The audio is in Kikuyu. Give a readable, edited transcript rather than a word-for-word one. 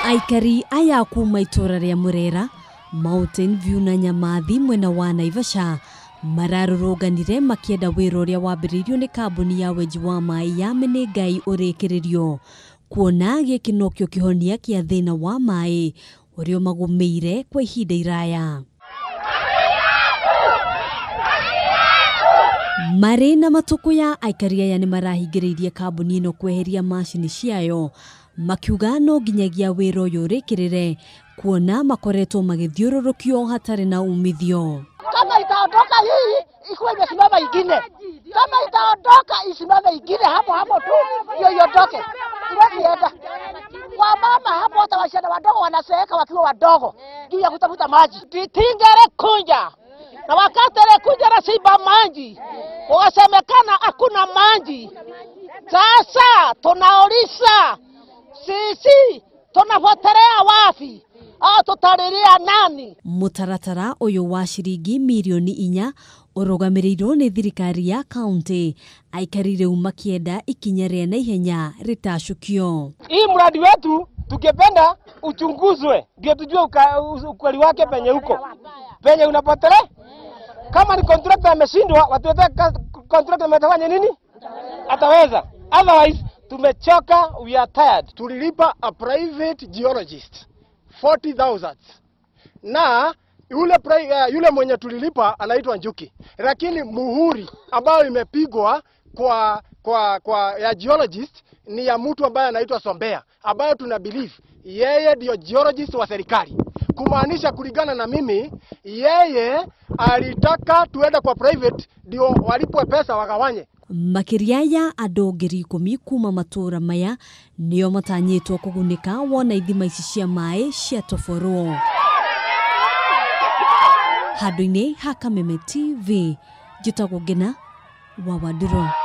Aikari aya kuma itũra rĩa Murera, Mountain View na Nyamathi mwena wa Naivasha mararũrũnganire makĩenda wĩra ũrĩa wambĩrĩirio nĩ kambuni ya wenji wa maĩ ya Menengai ũrĩkĩrĩrio, kuona gĩkĩ nokĩo kĩhonia kĩa thĩna wa maĩ ũrĩa ũmagũmĩire kwa ihinda iraya. Marĩ na matũkũya aikari aya nĩ marahingĩrĩirie kambuni ĩno kweheria macini ciayo, makiuga no nginyagia wĩra ũyũ ũrĩkĩrĩre kuona makoretwo magĩthiũrũrũkio hatarĩ na umithio. Kama itaondoka hii ikuwe imesimama ingine, kama itaondoka isimame ingine hapo hapo tu ndio iondoke, iwezi enda. Wamama hapo hata wasichana wadogo wanaseeka wakiwa wadogo juu ya kutafuta maji. Tingere kunja na wakati ile kunja na simba maji, wasemekana hakuna maji. Sasa tunauliza sisi tunapotelea wapi au tutalilia nani? Mutaratara uyu wa ciringi mirioni 4 ũrũgamĩrĩirwo nĩ thirikari ya kaunti, aikari rĩu makĩenda ikinya rĩa naihenya rĩtacũkio. Hii mradi wetu tukipenda uchunguzwe ndio tujue ukweli wake penye huko penye unapotelea. Kama ni contractor ameshindwa, watuletee contractor ametafanya nini, ataweza. Otherwise tumechoka, we are tired. Tulilipa a private geologist 40,000 na yule mwenye tulilipa anaitwa Njuki, lakini muhuri ambayo imepigwa kwa ya geologist ni ya mtu ambaye anaitwa Sombea, ambayo tuna believe yeye ndio geologist wa serikali. Kumaanisha kulingana na mimi, yeye alitaka tuende kwa private ndio walipwe pesa wagawanye. Makĩria ya andũ 10,000 kuma matũra maya nĩo matanyĩtwo kũgunĩka wona ithima ici cia maĩ ciatoborwo. Handũ-inĩ ha Kameme TV, njĩtagwo Ngina wa Wandũrũ.